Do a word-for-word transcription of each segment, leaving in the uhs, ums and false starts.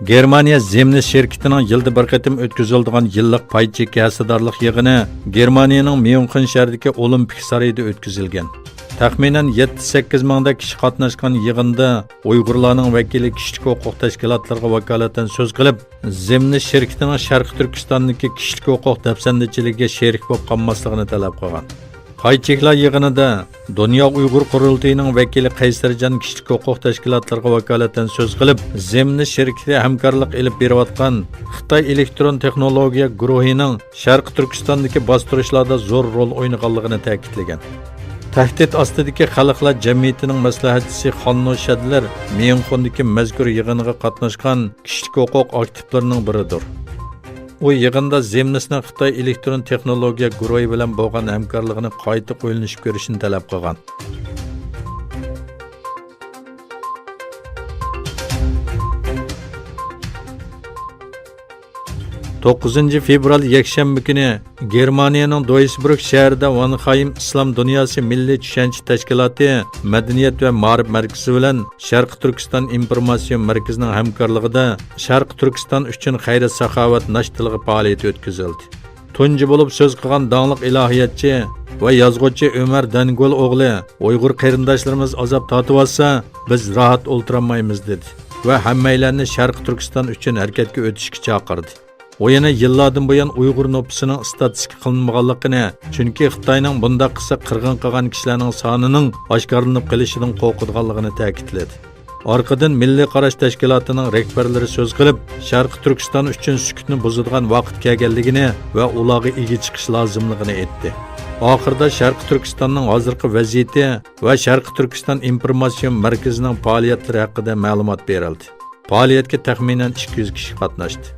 گېرمانىيە زېمنىس شىركىتىنىڭ يىلدا بىر قېتىم ئۆتكۈزۈلىدىغان يىللىق پاي چېكى ھەسسىدارلىق يىغىنى گېرمانىيەنىڭ ميۇنخېن شەھىرىدىكى ئولىمپىك سارىيىدا ئۆتكۈزۈلگەن. تەخمىنەن يەتتە سەككىز مىڭدەك كىشى قاتناشقان يىغىندا ئۇيغۇرلارنىڭ ۋەكىلى كىشىلىك ھوقۇق تەشكىلاتلىرىغا ۋاكالىتەن سۆز قىلىپ، زېمنىس شىركىتىنىڭ شەرقىي تۈركىستاندىكى كىشىلىك ھوقۇق دەپسەندىچىلىكىگە شېرىك بولۇپ قالماسلىقىنى تەلەپ قىلغان. پاي چېكلار يىغىنىدا دۇنيا ئۇيغۇر قۇرۇلتىيىنىڭ ۋەكىلى قەيسەرجان كىشىلىك ھوقۇق تەشكىلاتلىرىغا ۋاكالىتەن سۆز قىلىپ، زېمنىس شىركىتى ھەمكارلىق ئېلىپ بېرىۋاتقان خىتاي ئېلېكترون تېخنولوگىيە گۇرۇھىنىڭ شەرقىي تۈركىستاندىكى باستۇرۇشلاردا زور رول ئوينىغانلىقىنى تەكىتلىگەن. تەھدىت ئاستىدىكى خەلقلەر جەمئىيىتىنىڭ مەسلىھەتچىسى خاننو شەدلەر ميۇنخېندىكى مەزكۇر يىغىنغا قاتناشقان كىشىلىك ھوقۇق ئاكتىپلىرىنىڭ بىرىدۇر. ئۇ يىغىندا زېمنىسنىڭ خىتاي ئېلېكترون تېخنولوگىيە گۇرۇھى بىلەن بولغان ھەمكارلىقىنى قايتا ئويلىنىشىپ كۆرۈشنى تەلەپ قىلغان. توققۇزىنچى فېۋرال يەكشەنبە كۈنى گېرمانىيەنىڭ دويسبۇرگ شەھىرىدە ۋانخايم ئىسلام دۇنياسى مىللىي چۈشەنچە تەشكىلاتى مەدەنىيەت ۋە مائارىپ مەركىزى بىلەن شەرقىي تۈركىستان ئىنفورماتسىيون مەركىزىنىڭ ھەمكارلىقىدا شەرقىي تۈركىستان ئۈچۈن خەيرىت-ساخاۋەت ناشتىلىقى پائالىيىتى ئۆتكۈزۈلدى. تۇنجى بولۇپ سۆز قىلغان داڭلىق ئىلاھىياتچى ۋە يازغۇچى ئۆمەر دەنگول ئوغلى، ئۇيغۇر قېرىنداشلىرىمىز ئازاب تارتىۋاتسا، بىز راھەت ئولتۇرالمايمىز، دېدى ۋە ھەممەيلەننى شەرقىي تۈركىستان ئۈچۈن ھەرىكەتكە ئۆتۈشكە چاقىردى. ئۇ يەنە يىللاردىن بۇيان ئۇيغۇر نوپۇسىنىڭ ئىستاتىستىكا قىلىنمىغانلىقىنى، چۈنكى خىتاينىڭ بۇنداق قىلسا قىرغىن قىلغان كىشىلەرنىڭ سانىنىڭ ئاشكارىلىنىپ قېلىشىدىن قورقىدىغانلىقىنى تەكىتلىدى. ئارقىدىن مىللىي قاراش تەشكىلاتىنىڭ رەھبەرلىرى سۆز قىلىپ، شەرقىي تۈركىستان ئۈچۈن سۈكۈتنى بۇزىدىغان ۋاقىت كەلگەنلىكىنى ۋە ئۇلارغا ئىگە چىقىش لازىملىقىنى ئېيتتى. ئاخىرىدا شەرقىي تۈركىستاننىڭ ھازىرقى ۋەزىيىتى ۋە شەرقىي تۈركىستان ئىنفورماتسىيون مەركىزىنىڭ پائالىيەتلىرى ھەققىدە مەلۇمات بېرىلدى. پائالىيەتكە تەخمىنەن ئىككى يۈز كىشى قاتناشتى.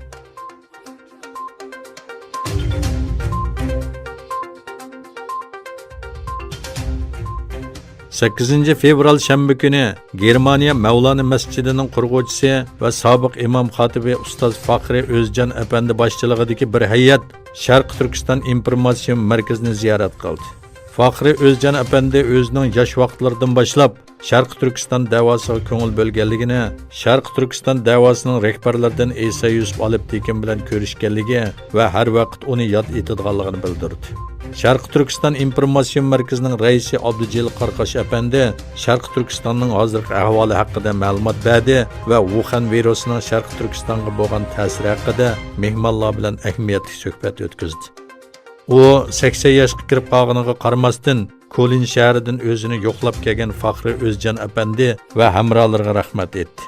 سەككىزىنچى فېۋرال شەنبە كۈنى گېرمانىيە مەۋلانا مەسچىتىنىڭ قۇرغۇچىسى ۋە سابىق ئىمام خاتىپى ئۇستاز فاخرى ئۆزجان ئەپەندى باشچىلىقىدىكى بىر ھەيئەت شەرقىي تۈركىستان ئىنفورماتسىيون مەركىزىنى زىيارەت قىلدى. فاخرى ئۆزجان ئەپەندى ئۆزىنىڭ ياش ۋاقىتلىرىدىن باشلاپ شەرقىي تۈركىستان دەۋاسىغا كۆڭۈل بۆلگەنلىكىنى، شەرقىي تۈركىستان دەۋاسىنىڭ رەھبەرلىرىدىن ئىسا يۈسۈپ ئالپتېكىن بىلەن كۆرۈشكەنلىكى ۋە ھەر ۋاقىت ئۇنى ياد ئېتىدىغانلىقىنى بىلدۈردى. شەرقىي تۈركىستان ئىنفورماتسىيون مەركىزىنىڭ رەئىسى ئابدۇجېلىل قاراقاش ئەپەندى شەرقىي تۈركىستاننىڭ ھازىرقى ئەھۋالى ھەققىدە مەلۇمات بەردى ۋە ۋۇخەن ۋىرۇسىنىڭ شەرقىي تۈركىستانغا بولغان تەسىرى ھەققىدە مېھمانلار بىلەن ئەھمىيەتلىك سۆھبەت ئۆتكۈزدى. ئۇ سەكسەن ياشقا كىرىپ قالغىنىغا قارىماستىن، كولىن شەھىرىدىن ئۆزىنى يوقلاپ كەلگەن فاخرى ئۆزجان ئەپەندى ۋە ھەمراھلىرىغا رەھمەت ئېيتتى.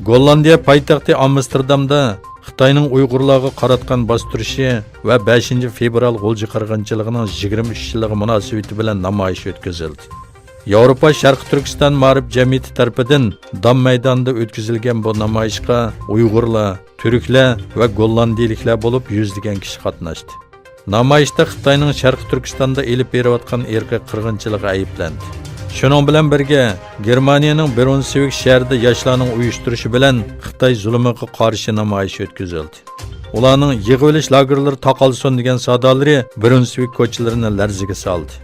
گوللاندىيە پايتەختى ئامستېردامدا خىتاينىڭ ئۇيغۇرلارغا قاراتقان باستۇرۇشى ۋە بەشىنچى فېۋرال غۇلجا قىرغىنچىلىقىنىڭ يىگىرمە ئۈچ يىللىقى مۇناسىۋىتى بىلەن نامايىش ئۆتكۈزۈلدى. ياۋروپا شەرقىي تۈركىستان مائارىپ جەمئىيىتى تەرىپىدىن دام مەيدانىدا ئۆتكۈزۈلگەن بۇ نامايىشقا ئۇيغۇرلار، تۈركلەر ۋە گوللاندىيىلىكلەر بولۇپ يۈزلىگەن كىشى قاتناشتى. نامايىشتا خىتاينىڭ شەرقىي تۈركىستاندا ئېلىپ بېرىۋاتقان ئىرقىي قىرغىنچىلىقى ئەيىبلەندى. شۇنىڭ بىلەن بىرگە، گېرمانىيەنىڭ برۇنسۋىك شەھىرىدە ياشلارنىڭ ئۇيۇشتۇرۇشى بىلەن خىتاي زۇلۇمىغا قارشى نامايىش ئۆتكۈزۈلدى. ئۇلارنىڭ «يىغىۋېلىش لاگېرلىرى تاقالسۇن» دېگەن سادالىرى برۇنسۋىك كوچىلىرىنى لەرزىگە سالدى.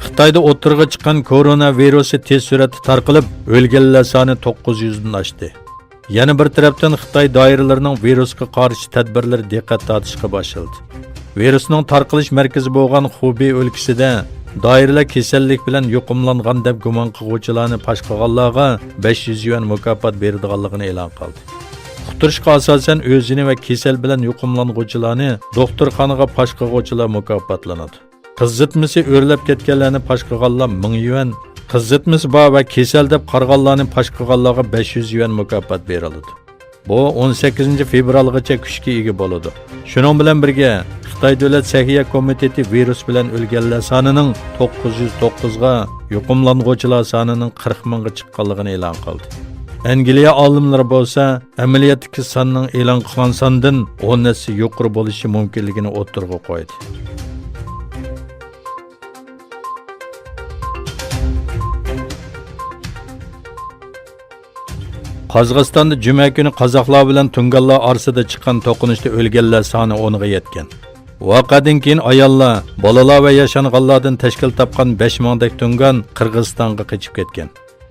خىتايدا ئوتتۇرىغا چىققان كورونا ۋىرۇسى تېز سۈرئەتتە تارقىلىپ، ئۆلگەنلەر سانى توققۇز يۈزدىن ئاشتى. يەنە بىر تەرەپتىن، خىتاي دائىرىلىرىنىڭ ۋىرۇسقا قارشى تەدبىرلىرى دىققەت تارتىشقا باشلىدى. ۋىرۇسنىڭ تارقىلىش مەركىزى بولغان خۇبېي ئۆلكىسىدە دائىرىلەر كېسەللىك بىلەن يۇقۇملانغان دەپ گۇمان قىلغۇچىلارنى پاش قىلغانلارغا بەش يۈز يۈەن مۇكاپات بېرىدىغانلىقىنى ئېلان قىلدى. ئۇقتۇرۇشقا ئاساسەن، ئۆزىنى ۋە كېسەل بىلەن يۇقۇملانغۇچىلارنى دوختۇرخانىغا پاش قىلغۇچىلار مۇكاپاتلىنىدۇ. قىزىتمىسى ئۆرلەپ كەتكەنلەرنى پاش قىلغانلار مىڭ يۈەن، قىزىتمىسى بار ۋە كېسەل دەپ قارىغانلارنى پاش قىلغانلارغا بەش يۈز يۈەن مۇكاپات بېرىلىدۇ. بۇ ئون سەككىزىنچى فېۋرالغىچە كۈچكە ئىگە بولىدۇ. شۇنىڭ بىلەن بىرگە، خىتاي دۆلەت سەھىيە كومىتېتى ۋىرۇس بىلەن ئۆلگەنلەر سانىنىڭ توققۇز يۈز توققۇزغا، يۇقۇملانغۇچىلار سانىنىڭ قىرىق مىڭغا چىققانلىقىنى ئېلان قىلدى. ئەنگلىيە ئالىملىرى بولسا، ئەمەلىيەتتىكى ساننىڭ ئېلان قىلغان ساندىن ئون ھەسسە يۇقىرى بولۇشى مۇمكىنلىكىنى ئوتتۇرىغا قويدى. قازاقىستاندا جۈمە كۈنى قازاقلار بىلەن تۇڭگانلار ئارىسىدا چىققان توقۇنۇشتا ئۆلگەنلەر سانى ئونغا يەتكەن. ۋەقەدىن كېيىن ئاياللار، بالىلار ۋە ياشانغانلاردىن تەشكىل تاپقان بەش مىڭدەك تۇڭگان قىرغىزىستانغا قېچىپ كەتكەن.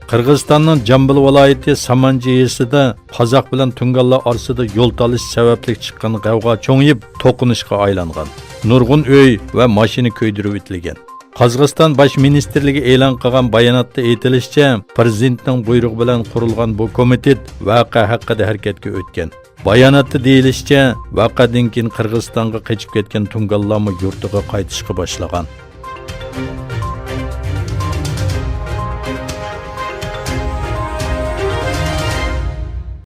قىرغىزىستاننىڭ جامبۇل ۋىلايىتى سامانجى يېزىسىدا قازاق بىلەن تۇڭگانلار ئارىسىدا يول تالىشىش سەۋەبلىك چىققان غەۋغا چوڭىيىپ، توقۇنۇشقا ئايلانغان. نۇرغۇن ئۆي ۋە ماشىنا كۆيدۈرۈۋېتىلگەن. قازاقىستان باش مىنىستىرلىكى ئېلان قىلغان باياناتتا ئېيتىلىشىچە، پىرېزىدېنتنىڭ بۇيرۇقى بىلەن قۇرۇلغان بۇ كومىتېت ۋەقە ھەققىدە ھەرىكەتكە ئۆتكەن. باياناتتا دېيىلىشىچە، ۋەقەدىن كېيىن قىرغىزىستانغا قېچىپ كەتكەن تۇڭگانلارمۇ يۇرتىغا قايتىشقا باشلىغان.